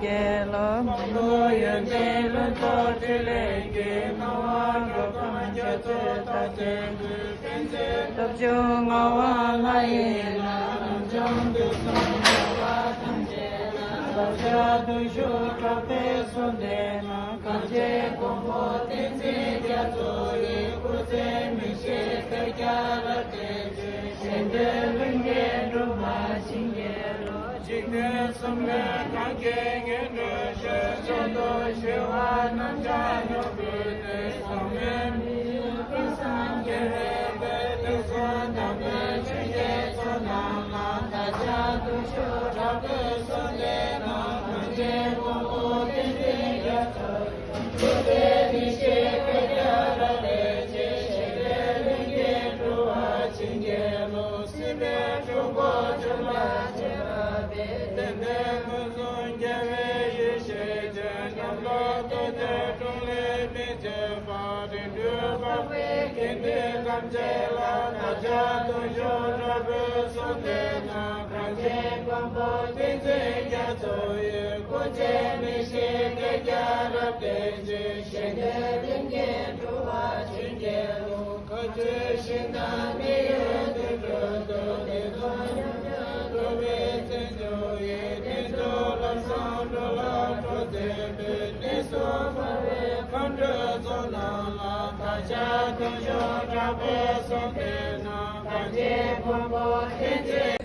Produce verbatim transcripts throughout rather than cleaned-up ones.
རྒྱལ་ལོ། དབང་པོ་ཡོན་ཏན་ལྷུན་གྲུབ་ཕྲིན་ལས་ཀྱི་སྣང་བ་འགྲོ་ཀུན་རྒྱ་མཚོ་ལྟར་བརྟན་པའི་བསྟན་འཛིན་སྟོབས་བཅུ་མངའ་བ་ལྷ་ཡི་ལྷ། རབ་འབྱམས་དུས་གསུམ་འགྲོ་བ་ཐམས་ཅད་ལ། བདག་ཅག་བརྟུལ་ཞུགས་གྲགས་པའི་གསོལ་འདེབས་ནང་། གངས་ཅན་མགོན་པོ་བསྟན་འཛིན་རྒྱ་མཚོ་ཡི། སྐུ་ཚེ་མི་ཤིགས་དར་རྒྱས་རབ་བརྟན་ཅིང་། གཞན་དོན་ལྷུན་གྱིས་འགྲུབ་པར་བྱིན་གྱིས་རློབས། འཇིག་རྟེན་གསུམ་ལས་གང་གི་ངན་འགྲོའི་གཞི། གཞན་དོན་ཞི་བ་རྣམ་གྲངས་མྱུར་བགྲོད་དེ། ཟག་མེད་མི་ཡི་ཀུན་བཟང་རྒྱལ་བའི་དཔལ། དུས་གསུམ་དམ་པའི་ཆོས་ཀྱི་མཚོ་རྣམས་ལ། བདག་ཅག་བརྟུལ་ཞུགས་གྲགས་པའི་གསོལ་འདེབས་ནང་། གངས་ཅན་མགོན་པོ་བསྟན་འཛིན་རྒྱ་མཚོ། སྐུ་ཚེ་མི་ཤིགས་དར་རྒྱས་རབ་བརྟན་ཅིང་། གཞན་དོན་ལྷུན་གྱིས་འགྲུབ་པར་བྱིན་གྱིས་རློབས། སྲིད་པའི་འཁྲུལ་འཁོར་འཇོམས་པར་བྱེད་པ་སྟེ། དད་ལྡན་ཕུན་སུམ་རྒྱལ་བའི་ཡེ་ཤེས་ཀྱི། རྣམ་རྟོག་གཏོར་མཛད་དྲུང་ལས་མི་འབྱེད་པ། རིགས་དྲུག་འཕགས་པའི་དགེ་འདུན་ཐམས་ཅད་ལ། བདག་ཅག་བརྟུལ་ཞུགས་གྲགས་པའི་གསོལ་འདེབས་ནང་། གངས་ཅན་མགོན་པོ་བསྟན་འཛིན་རྒྱ་མཚོ་ཡི། སྐུ་ཚེ་མི་ཤིགས་དར་རྒྱས་རབ་བརྟན་ཅིང་། གཞན་དོན་ལྷུན་གྱིས་འགྲུབ་པར་བྱིན་གྱིས་རློབས། མཁའ་སྤྱོད་ཞིང་དང་མི་ཡི་དུར་ཁྲོད་དུ། བདེ་སྟོང་ཉམས་སུ་འགྲོ་བའི་བརྩོན་འགྲུས་ཡིས། གནས་མཆོག་ལམ་བཟང་འགྲོ་ལ་གྲོགས་མཛད་པའི། གནས་གསུམ་འཕགས་པའི་མཁའ་འགྲོའི་ཚོགས་རྣམས་ལ། བདག་ཅག་བརྟུལ་ཞུགས་གྲགས་པའི་གསོལ་འདེབས་ནང་། གངས་ཅན་མགོན་པོ་བསྟན་འཛིན།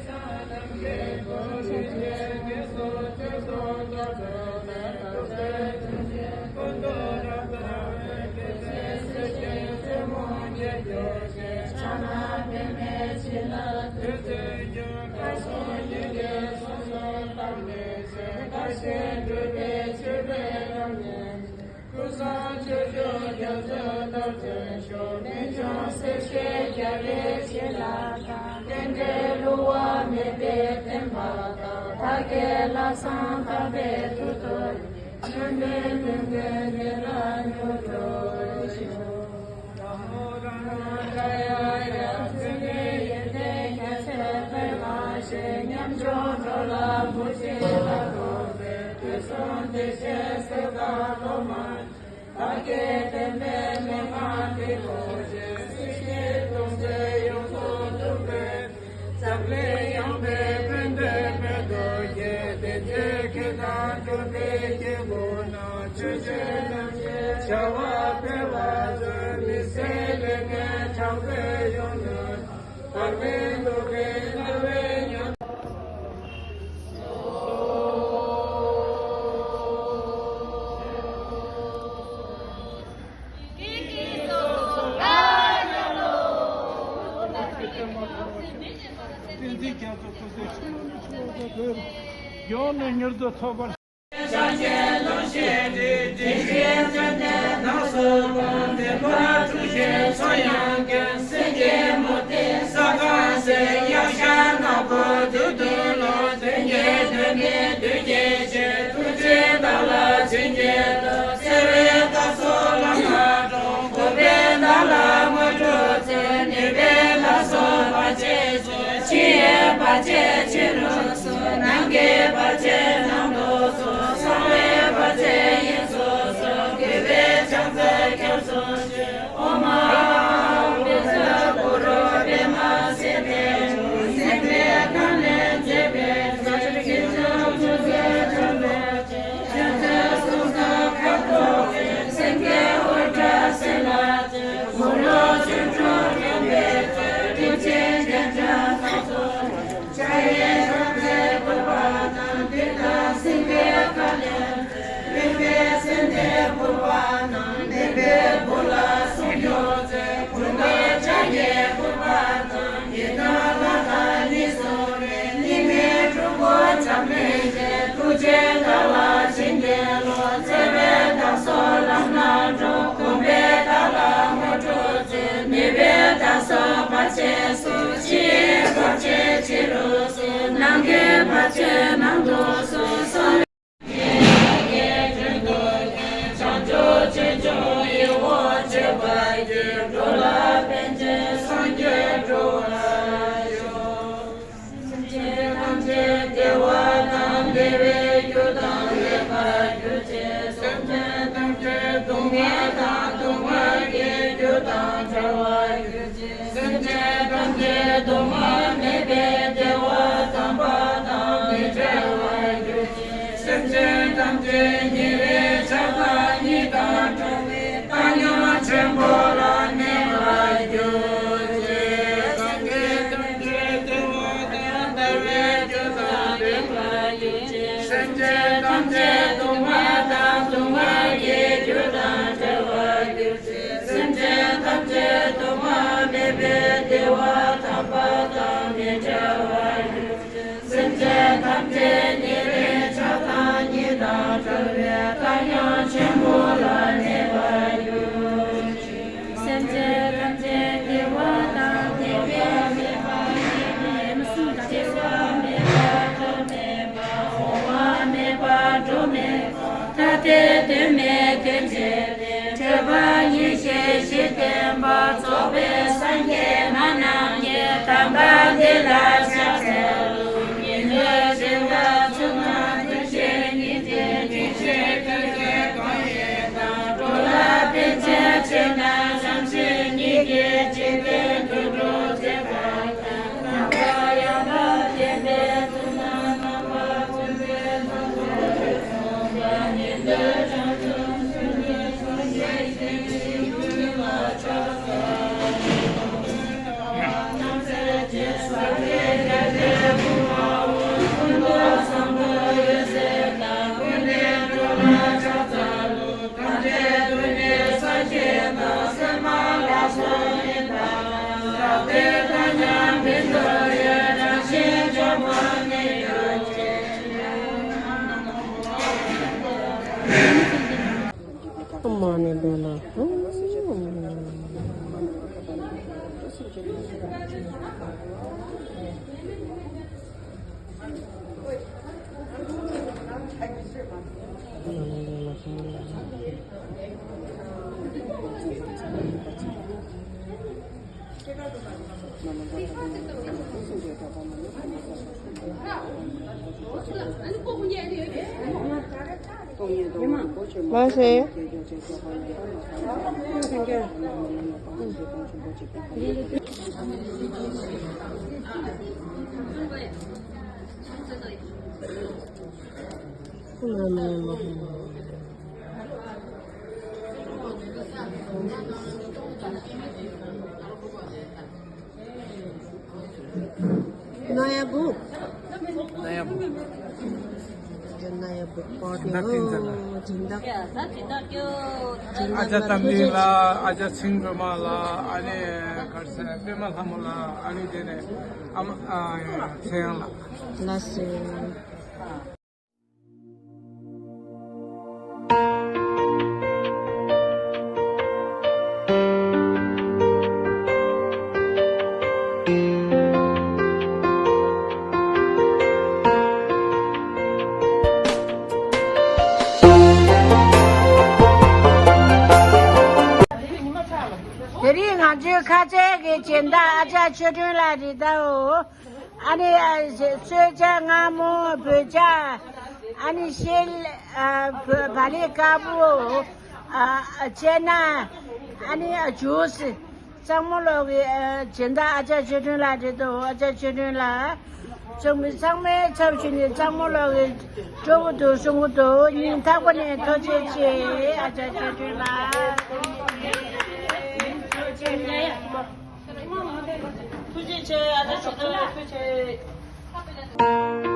ཀུན་བཟང་ཆོས་སྐྱོང་རྒྱ་མཚོ་ལྟར་བརྟན་ཤོག། རྨད་བྱུང་སྲིད་ཞིའི་རྒྱལ་བའི་བྱིན་རླབས་དང་། རྟེན་འབྲེལ་བསླུ་བ་མེད་པའི་བརྟན་པ་དང་། བདག་གི་ལྷག་བསམ་དག་པའི་མཐུ་སྟོབས་ཀྱིས། ཡོན་ཏན་ལྷུན་གྱིས་འགྲུབ་པར་མྱུར་འགྲོ་ཤོག། ཉམས་ཆུང་འགྲོ་ལ་མུ་སྟེགས་ལ་རྟོག་པའི། དུས་གསུམ་བདེ་གཤེགས་གསེར་ཁ་ལོ་མ། བདག་གི་བསྟན་པའི་མན་ངག་འདི་ཀློག་ཅིང་། སྲིད་ཞིའི་སྡུག་བསྔལ་ཡོངས་སུ་འདུལ་བའི། འཛམ་གླིང་ཡངས་པའི་ཕན་བདེ་འཕེལ་དུ་བགྱི། བདེ་གཤེགས་ཁྱེད་དང་གྲུབ་པའི་དཀྱིལ་འཁོར་ན། ཆོས་སྤྱོད་རྣམ་བཞིའི་བྱ་བ་སྤེལ་བར་མཛོད། མི་ཟད་ལས་ངན་དྲག་པོའི་ཡུལ་ནས། བར་མེད་འགྲོ་བའི་དལ་བའི་ཉམས། ཡོངས་ནས་མྱུར་དུ་ཐོབ་པར། ཕྱི་ཡི་བར་ཆད་ཕྱི་རུ་སོང་། ནང་གི་བར་ཆད་ནང་དུ་སོང་། གསང་བའི་བར་ཆད་དབྱིངས་སུ་སོང་། བསྒྱུར་བའི་ཕྱག་འཚལ་སྐྱབས་སུ་མཆི། ཨོཾ་ཨཱཿཧཱུྃ་བཛྲ་གུ་རུ་པདྨ་སིདྡྷི་ཧཱུྃ། སེམས་དཔའི་ཁམས་ལས་མཛད་པའི་ཚུལ། ཕྱིན་ཅི་མ་ལོག་སྤྱོད་པའི་ཕྱིར། སྤྱོད་ཚུལ་གསུམ་དང་ཁ་དོག་ལྡན། སེང་གེ་འུར་སྒྲ་སེར་ལ་བཅས། འཁོར་ལོ་བཅུ་དྲུག་འཁྲུགས་པའི་ཚུལ། ཐུགས་རྗེའི་རྒྱན་ཕྲེང་སྣ་ཚོགས། ཕྱག་གཡས་བྱང་ཁྲ་ཁྲའི་ཕུར་པ་དང་། དེ་དང་སེང་གེ་ཁ་ལས། གཡོན་པས་ཙན་དན་ཕུར་པ་དང་། བདུན་པས་བུ་ལ་སྲུང་སྐྱོབ་མཛད། བུམ་པས་ཕྱག་གཡས་ཕུར་པ་དང་། ཡི་དམ་ལྷ་དང་གཉིས་སུ་མེད། གཉིས་མེད་འཁྲུལ་འཁོར་འཛམ་གླིང་འདས། ཐུགས་རྗེས་བདག་ལ་བྱིན་གྱིས་རློབས། བརྩེ་བས་བདག་སོགས་ལམ་སྣ་དྲོངས། སྒོམ་པས་བདག་ལ་དངོས་གྲུབ་སྩོལ། ནུས་པས་བདག་སོགས་བར་ཆད་སོལ། ཕྱི་ཡི་བར་ཆད་ཕྱི་རུ་སོལ། ནང་གི་བར་ཆད་ནང་དུ་སོལ། གསང་བའི་བྱང་ཆུབ་ཆོས་འབྱུང་ཡིད་འོང་སྤྱོད་པ་ཡི། འགྲོ་ལ་ཕན་ཕྱིར་སངས་རྒྱས་འགྲུབ་པར་ཤོག། སེམས་ཅན་ཐམས་ཅད་བདེ་བ་དང་བདེ་བའི་རྒྱུ་དང་ལེགས་པ་ སེམས་ཅན་ཐམས་ཅད་ཉེ་རིང་ཆགས་སྡང་གཉིས་དང་བྲལ་བའི་རྟགས་ཡང་ཆེན་པོ་ལ་གནས་པར་འགྱུར། སེམས་ཅན་ཐམས་ཅད་བདེ་བ་དང་བདེ་བའི་མེད་པ་ཉིད་ནི་སེམས་ཅན་ཐམས་ཅད་བདེ་བ་མེད་པ་འགྲོ་མེད་པ་འོང་བ་མེད་པ་འགྲོ་མེད་པ་ཐ་དད་དོན་མེད་དོན་བྱེད་པའི་འཕྲད་པ་ཉིད་ཀྱི་གཞི་བརྟན་པ་རྫོགས་པའི་སངས་རྒྱས་ལྷ་རྣམས་ཀྱི་དམ་པ་འདི་ལ་ཕྱག་འཚལ་ལོ། ཉན་ཐོས་སྲས་དང་ཚུལ་ཁྲིམས་མཐུན་ཞིང་སྙིང་རྗེ་ཐུགས་རྗེ་ཀུན་ལྡན་གང་ཡིན་དང་འགྲོ་ལ་ཕན་ཕྱིར་ཕྱིར་ན་བྱང་ཆུབ་ཉིད་ཀྱི་འཇིག་རྟེན་དུ་འགྲོ་མཛད་པ། མ་ཟེར། ནོ་ཡ་བུ། ནོ་ཡ་བུ། ནོ་ཡ་བུ་པོ་ཏི་ཨོ་དྲིན་ད། ཨ་ཅག་གཏམ་ལྡན་ལ། ཨ་ཅག་ཚེ་རིང་སྒྲོལ་མ་ལ། ཨ་ནི་གར་སེ་པད་མ་ལྷ་མོ་ལ། ཨ་ནི་དེ་ནས་ཨ་མ་ཨ་ཚེ་དབྱངས་ལ། ལགས་སོ། དེ་རིང་ང་ཚོའི་ཁ་ཆེ་གི་སྦྱིན་བདག་ཨ་ཅག་ཆོས་སྒྲོན་ལགས་རེད་ད། ཨ་ནི་གསོལ་ཇ་མངར་མོ། འབོད་ཇ། ཨ་ནི་ཤེལ། བག་ལེབ་དཀར་པོ། ཕྱེ་ན། ཨ་ནི་ཇུས། གཙང་མོ་ལོག་གི་སྦྱིན་བདག་ཨ་ཅག་ཆོས་སྒྲོན་ལགས་རེད་དོ། ཨ་ཅག་ཆོས་སྒྲོན་ལགས། ཚོགས་མི་ཚང་མའི་ཚབ་ཞུས་ནས་གཙང་མོ་ལོག་གི་སྤྲོ་པོ་འདུག་གསུང་གི་འདུག་སྙིང་ཐག་པ་ནས་ཐུགས་རྗེ་ཆེ། ཨ་ཅག་ཆོས་སྒྲོན་ལགས། ཐུགས་རྗེ་ཆེ། ཨ་ཅག་ཆོས་སྒྲོན་ལགས་ཐུགས་རྗེ་ཆེ།